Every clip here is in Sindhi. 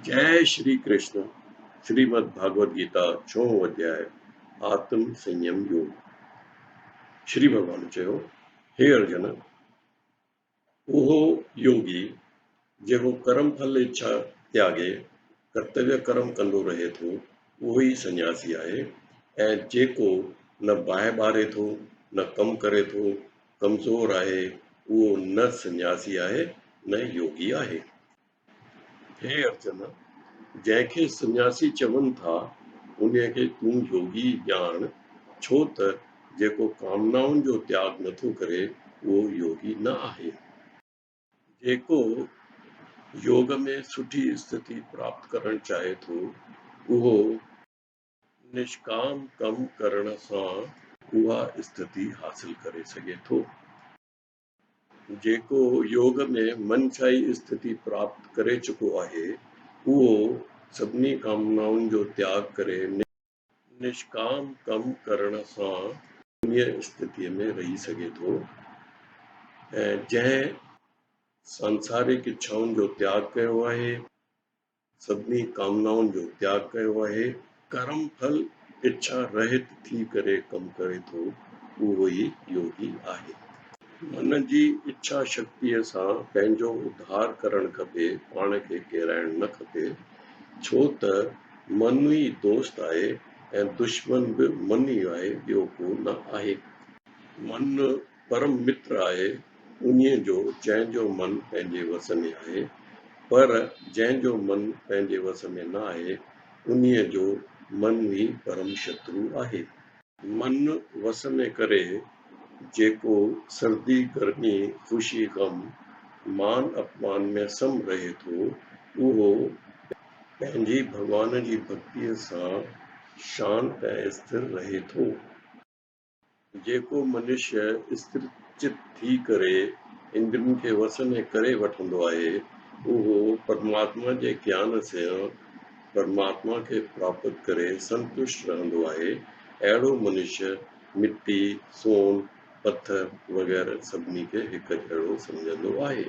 جئي شري ڪرشن شريمد ڀاڳوت گيتا ڇهون اڌياء آتم سنيم يوگ شري ڀڳوان چيو، هي ارجن! اهو يوگي جيڪو ڪرم ڦل اڇا تياڳي ڪرتويه ڪرم ڪندو رهي ٿو، اهو ئي سنياسي آهي ۽ جيڪو نه باهه ٻاري ٿو، نه ڪم ڪري ٿو، ڪمزور آهي، اهو نه سنياسي آهي نه يوگي آهي. هي ارجن! جنهن کي سنياسي چون ٿا، انهيء کي تون يوگي ڄاڻ، ڇو ته جيڪو ڪامنائن جو تياڳ نٿو ڪري، اهو يوگي نه آهي. جيڪو يوگ ۾ سٺي استٿي پراپت ڪرڻ چاهي ٿو، اهو نشڪام ڪم ڪرڻ سان اها استٿي حاصل ڪري سگهي ٿو. جيڪو يوگ ۾ من چاهي استٿي پراپت ڪري چڪو آهي، اهو سڀني ڪامنائن جو تياڳ ڪري نشڪام ڪم ڪرڻ سان انهيء استٿيء ۾ رهي سگهي ٿو ۽ جنهن سانسارڪ اڇائن جو تياڳ ڪيو آهي، سڀني ڪامنائن جو تياڳ ڪيو آهي. ڪرم ڦل اڇا رهت ٿي ڪري ڪم ڪري ٿو، اهو ئي يوگي آهي. من جي اڇا شڪتيء سان پنهنجو اڌار ڪرڻ کپي، پاڻ کي ڪيرائڻ نه کپي، ڇو ته من ئي دوست آهي ۽ دشمن به من ئي آهي، ٻيو ڪو نه آهي. من پرم متر آهي انهيء جو جنهن جو من پنهنجي وس ۾ آهي، پر جنهن جو من پنهنجي وس ۾ نه آهي، انهيء جو من ئي پرم شترو آهي. من وس ۾ ڪري جيڪو سردي گرمي، خوشي غم، مان اپمان ۾ سم رهي ٿو، اهو پنهنجي ڀڳوان جي ڀڳتيء سان شانت ۽ اسٿر رهي ٿو. جيڪو منشيه استر چت ٿي ڪري اندرين کي وس ۾ ڪري وٺندو آهي، اهو پرماتما جي گيان سان پرماتما کي پراپت ڪري سنتشٽ رهندو آهي. اهڙو منشيه مٽي، سون، پٿر وغيره سڀني کي هڪ جهڙو سمجهندو آهي.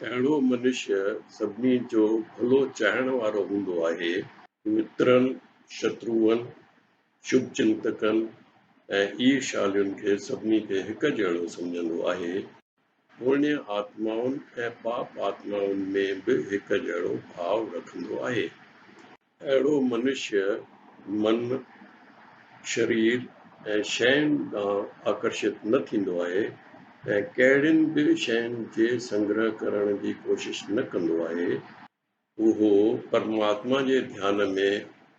اهڙو منشيه سڀني جو ڀلو چاهڻ وارو هوندو آهي. مترن، شتروئن شڀ چنتڪن ۽ ايرشالين کي سڀني کي هڪ جهڙو سمجهندو آهي. پوڻيه آتمائن ۽ پاپ آتمائن ۾ به هڪ جهڙو ڀاء رکندو آهي. اهڙو منشيه من، شرير ۽ شين ڏانهن آڪرشت نه ٿيندو آهي ۽ ڪهڙين به شين جي سنگرهه ڪرڻ جي ڪوشش نه ڪندو آهي. اهو پرماتما جي ڌيان ۾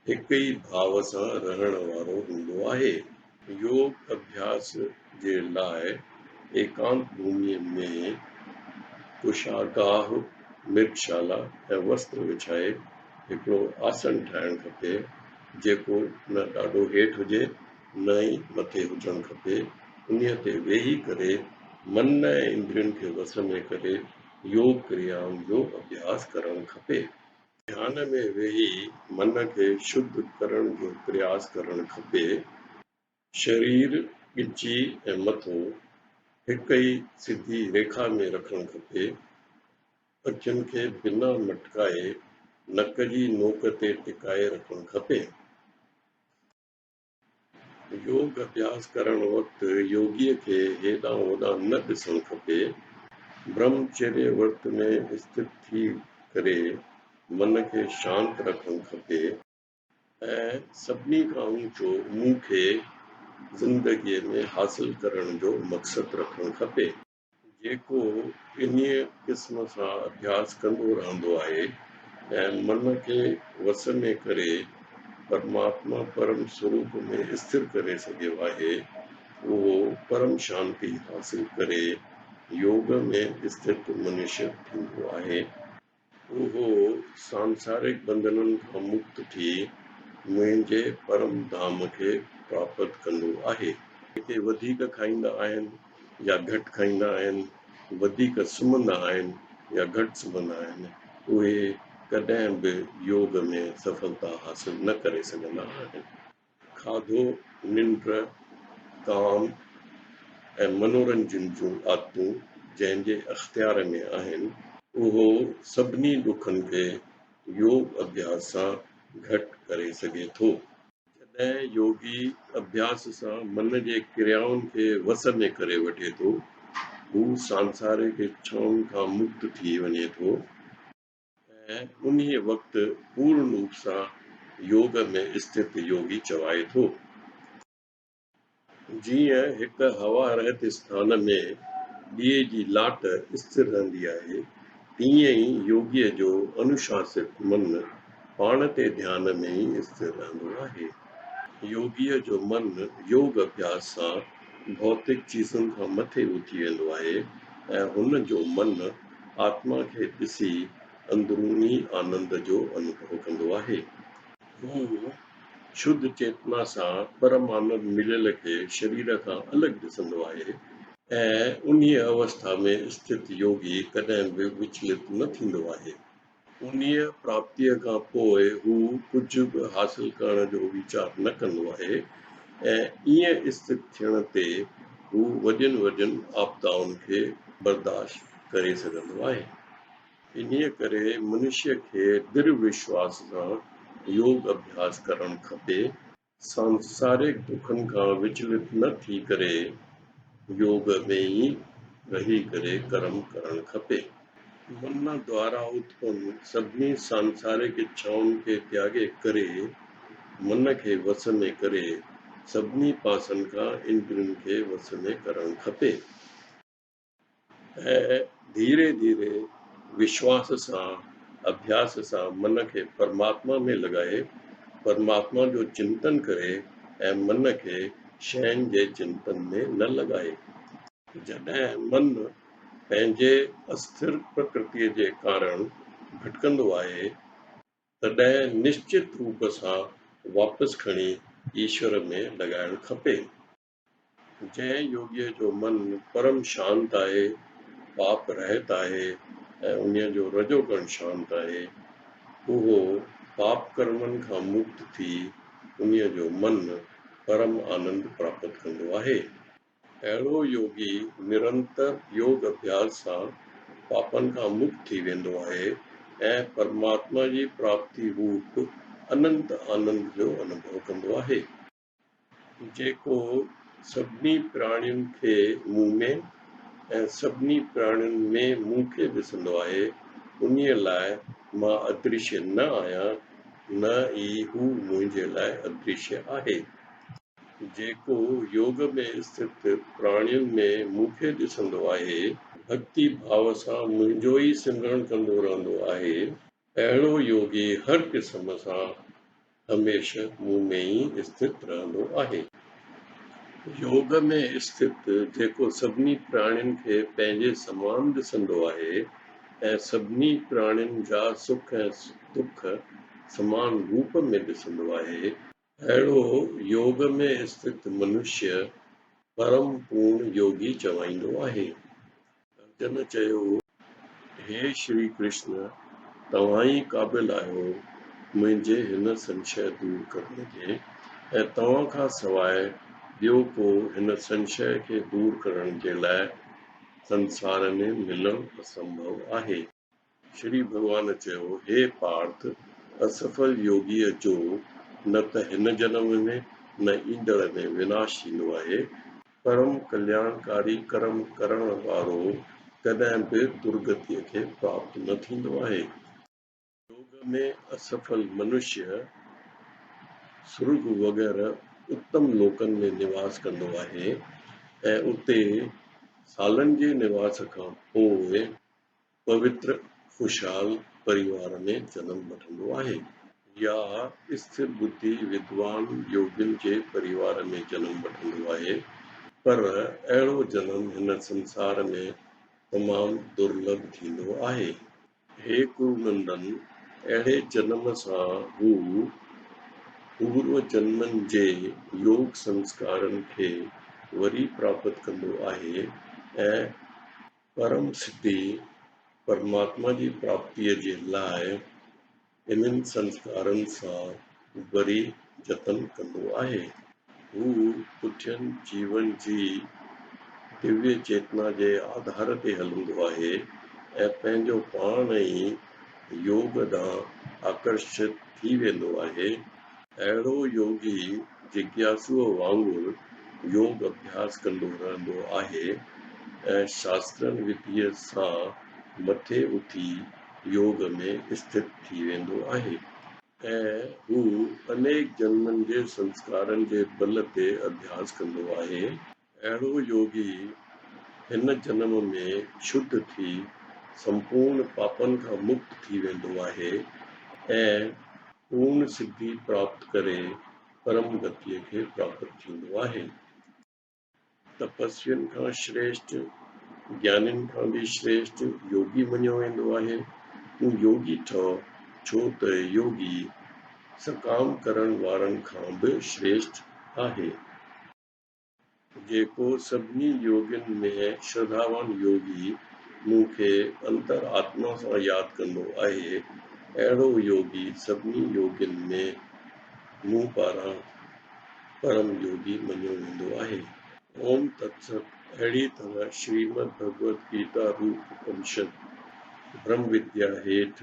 هڪ ئي ڀاو سان رهڻ وارو هوندو آهي. يوگ اڀياس جي لاء ايڪانت ڀوميء ۾ ڪشاگاهه، مرگشالا ۽ وستر وڇائي هڪڙو آسن ٺاهڻ کپي، جيڪو نه ڏاڍو هيٺ هجي نه ئي مٿي هجڻ کپي. انهيء تي ويهي ڪري من ۽ اندرين کي وس ۾ ڪري يوگ ڪريائن جو اڀياس ڪرڻ کپي. ڌيان ۾ ويهي من کي شڌ ڪرڻ جو پرياس ڪرڻ کپي. شرير، ڳچي ۽ مٿو هڪ ئي سڌي ريکا ۾ رکڻ کپي. اکين کي بنا مٽڪائي نڪ جي نوڪ تي ٽڪائي رکڻ کپي. يوگ اڀياس ڪرڻ وقت يوگيء کي هيڏانهن هوڏانهن نه ڏسڻ کپي. برهمچريه ورت ۾ اسٿت ٿي ڪري من کي شانت رکڻ کپي. ۽ سڀني کان اوچو مون کي زندگيء ۾ حاصل ڪرڻ جو مقصد رکڻ کپي. جيڪو انهيء قسم سان اڀياس ڪندو رهندو آهي ۽ من کي وس ۾ ڪري پرماتما پرم سروپ ۾ اسٿر ڪري سگهيو آهي، اهو پرم شانتي حاصل ڪري يوگ ۾ اسٿت منشيه ٿيندو آهي. اهو سانسارڪ بنڌنن کان مڪت ٿي منهنجي پرم ڌام کي پراپت ڪندو آهي. جيڪي وڌيڪ کائيندا آهن يا گهٽ کائيندا آهن، وڌيڪ سمهندا آهن يا گهٽ سمهندا آهن، اهي ڪڏهن به يوگ ۾ سڦلتا حاصل نه ڪري سگهندا آهن. کاڌو، ننڊ، ڪام ۽ منورنجن جون عادتون جنهن جي اختيار ۾ آهن، اهو سڀني ڏکن کي يوگ اڀياس سان گهٽ ڪري سگهي ٿو. جڏهن يوگي اڀياس سان من جي ڪريائن کي وس ۾ ڪري وٺي ٿو، هو سانسارڪ اڇائن کان مڪت ٿي وڃي ٿو ۽ انهيء وقت پورن روپ سان يوگ ۾ اسٿت يوگي چوائي ٿو. جيئن هڪ هوا رهت اسٿان ۾ ڏيئي جي لاٽ اسٿر رهندي آهي، تيئن ئي يوگيء جو انوشاست من پاڻ تي ڌيان ۾ ئي اسٿر رهندو آهي. يوگيء جو من يوگ اڀياس سان ڀوتڪ چيزن کان مٿي اٿي ويندو آهي ۽ هن جو من آتما کي ڏسي اندروني آنند جو انوڀو ڪندو آهي. هو شڌ چيتنا سان پرم آنند مليل کي شرير کان الڳ ڏسندو آهي ۽ انهيء اوسٿا ۾ اسٿت يوگي ڪڏهن به وچلت نه ٿيندو آهي. انهيء پراپتيء کان پوء هو ڪجهه به حاصل ڪرڻ جو ويچار نه ڪندو آهي ۽ ائين اسٿت ٿيڻ تي هو وڏين وڏين آپدائن کي برداشت ڪري سگهندو آهي. انهيء ڪري منشيء کي درھ وشواس سان يوگ اڀياس ڪرڻ کپي. سانسارڪ دکن کان وچلت نه ٿي ڪري يوگ ۾ ئي رهي ڪري ڪرم ڪرڻ کپي. من دوارا اتپن سڀني سانسارڪ اڇائن کي تياڳي ڪري من کي وس ۾ ڪري سڀني پاسن کان اندرين کي وس ۾ ڪرڻ کپي. ۽ ڌيري ڌيري وشواس سان اڀياس سان من کي پرماتما ۾ لڳائي پرماتما جو چنتن ڪري ۽ من کي شين جي چنتن ۾ نه لڳائي. جڏهن من پنهنجي اسٿر پرڪرتيء جي ڪارڻ ڀٽڪندو آهي، تڏهن نشچت روپ سان واپس کڻي ايشور ۾ لڳائڻ کپي. جنهن يوگيء جو من پرم شانت آهي، پاپ رهت آهي ۽ انهيء جو رجوگڻ شانت آهي، اهو پاپ ڪرمن کان مڪت ٿي انهيء جو من پرم آنند پراپت ڪندو آهي. اهڙو يوگي نرنتر يوگ اڀياس سان پاپن کان مڪت ٿي ويندو آهي ۽ پرماتما جي پراپتي روپ اننت آنند جو انوڀو ڪندو آهي. جيڪو سڀني پراڻين کي مون ۾ ۽ سڀني پراڻين ۾ مون کي ڏسندو آهي، انهيء لاء مان ادرشيه نه آهيان، نه ئي هو منهنجي لاء ادرشيه آهي. جيڪو يوگ ۾ اسٿت پراڻين ۾ مون کي ڏسندو آهي، ڀڳتي ڀاو سان منهنجو ئي سمرڻ ڪندو رهندو آهي، اهڙو يوگي هر قسم سان هميشه مون ۾ ئي اسٿت رهندو آهي. يوگ ۾ اسٿت جيڪو سڀني پراڻين کي پنهنجي سمان ڏسندو آهي ۽ سڀني پراڻين جا سک ۽ دک سمان روپ ۾ ڏسندو آهي، اهڙو يوگ ۾ اسٿت منشيه پرم پورڻ يوگي چوائيندو آهي. ارجن چيو، هي شري ڪرشن! توهان ئي قابل آهيو منهنجي هن سنشيه دور ڪرڻ جي ۽ توهان کان سواء ٻيو ڪو هن سنشيه کي دور ڪرڻ جي لاء سنسار ۾ ملڻ اسنڀو آهي. شري ڀڳوان چيو، هي پارٿ! اسڦل يوگيء جو نه ته هن جنم ۾ نه ايندڙ ۾ وناش ٿيندو آهي. پرم ڪلياڻڪاري ڪرم ڪرڻ وارو ڪڏهن به درگتيء کي پراپت نه ٿيندو آهي. يوگ ۾ اسڦل منشيه سرڳ وغيره اتم لوڪن ۾ نواس ڪندو آهي ۽ اتي سالن جي نواس کان پوء پوتر خوشحال پريوار ۾ جنم وٺندو آهي. يا اسٿر ٻڌي ودوان يوگين جي پريوار ۾ جنم وٺندو آهي، پر اهڙو جنم هن سنسار ۾ تمام درلڀ ٿيندو آهي. هي ڪرونندن، اهڙي جنم سان هو پورو جنمن جي يوگ سنسڪارن کي وري پراپت ڪندو آهي ۽ پرم سڌي پرماتما جي پراپتيء جي لاء انهن سنسڪارن سان وري جتن ڪندو آهي. هو پٺين جيون جي دويه چيتنا جي آڌار تي هلندو آهي ۽ پنهنجو پاڻ ئي يوگ ڏانهن آڪرشت ٿي ويندو آهي. اهڙو يوگي جگياسوء وانگر يوگ اڀياس ڪندو رهندو آهي ۽ شاسترن وڌيء سان مٿي اٿي يوگ ۾ اسٿت ٿي ويندو آهي. ۽ هو انيڪ جنمن جي سنسڪارن جي بل تي اڀياس ڪندو آهي. اهڙو يوگي هن جنم ۾ شڌ ٿي سمپورڻ پاپن کان مڪت ٿي ويندو آهي ۽ پورڻ سڌي پراپت ڪري پرم گتيء کي پراپت ٿيندو آهي. تپسوين کان شريشٽ، گيانين کان به شريشٽ يوگي مڃيو ويندو آهي. تون يوگي ٺهه، ڇو ته يوگي سڪام ڪرڻ وارن کان به شريشٽ آهي. جيڪو سڀني يوگين ۾ شرڌاوان يوگي مون کي انتر آتما سان ياد ڪندو آهي، اهڙو يوگي سڀني يوگين ۾ مون پاران پرم يوگي مڃيو ويندو آهي. اوم تت ست اهڙي طرح شريمد ڀڳوت گيتا روپ اپنشد برهم وديا هيٺ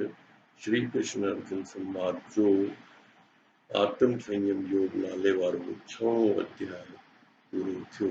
شري ڪرشن ارجن سنواد جو آتم سنيم يوگ نالي وارو ڇهون اڌياء پورو ٿيو.